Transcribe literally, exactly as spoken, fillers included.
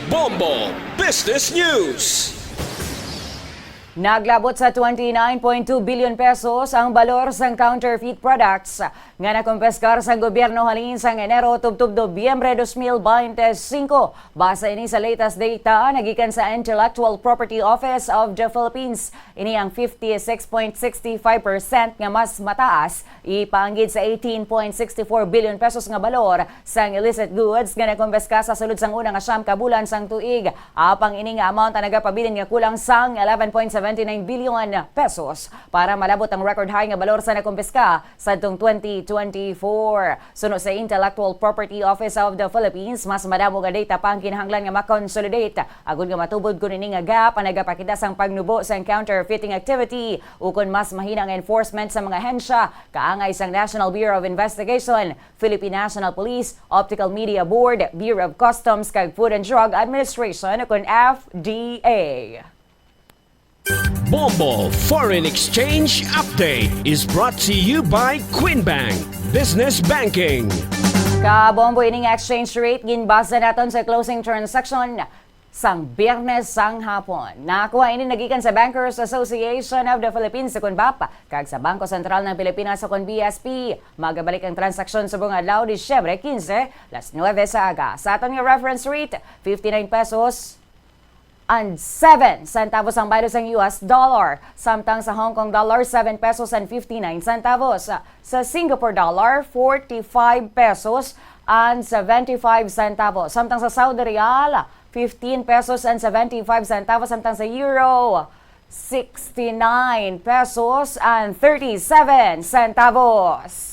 Bombo Business News. Naglabot sa twenty-nine point two billion pesos ang balor sang counterfeit products nga nakumpiskar sang gobyerno halin sang Enero tubtob Nobyembre dos mil bente singko. Base ini sa latest data nagikan sa Intellectual Property Office of the Philippines. Ini ang fifty-six point six five percent nga mas mataas ipanggid sa eighteen point six four billion pesos nga balor sang illicit goods nga nakumpiska sa sulod sang una nga siyam ka bulan sang tuig. Apang ini nga amount ang nagapabilin nga kulang sang eleven point seventy nine billion pesos para malabot ang record high nga balor sa nakumpiska sadtong twenty twenty-four. Suno sa Intellectual Property Office of the Philippines, mas madamo nga data pa ang kinahanglan nga ma-consolidate agud nga matubod kon ini nga gap ang nagapakita sang pagnubo sang counterfeiting activity ukon mas mahina ang enforcement sa mga ahensya kaangay sang National Bureau of Investigation, Philippine National Police, Optical Media Board, Bureau of Customs, kag Food and Drug Administration ukon F D A. Bombo Foreign Exchange Update is brought to you by Queen Bank Business Banking. Kabombo, ining exchange rate ginbasa naton sa closing transaction sang Biyernes sang hapon. Nakuha ini nagikan sa Bankers Association of the Philippines, ukon BAPH, kag sa Bangko Sentral ng Pilipinas, ukon B S P. Magabalik ang transaksyon subong adlaw, Disyembre quince, las nuebe sa aga. Sa aton nga reference rate, fifty-nine pesos and seven centavos ang baylo sang U S dollar, samtang sa Hong Kong dollar, seven pesos and fifty-nine centavos. Sa Singapore dollar, forty-five pesos and seventy-five centavos, samtang sa Saudi riyal, fifteen pesos and seventy-five centavos, samtang sa euro, sixty-nine pesos and thirty-seven centavos.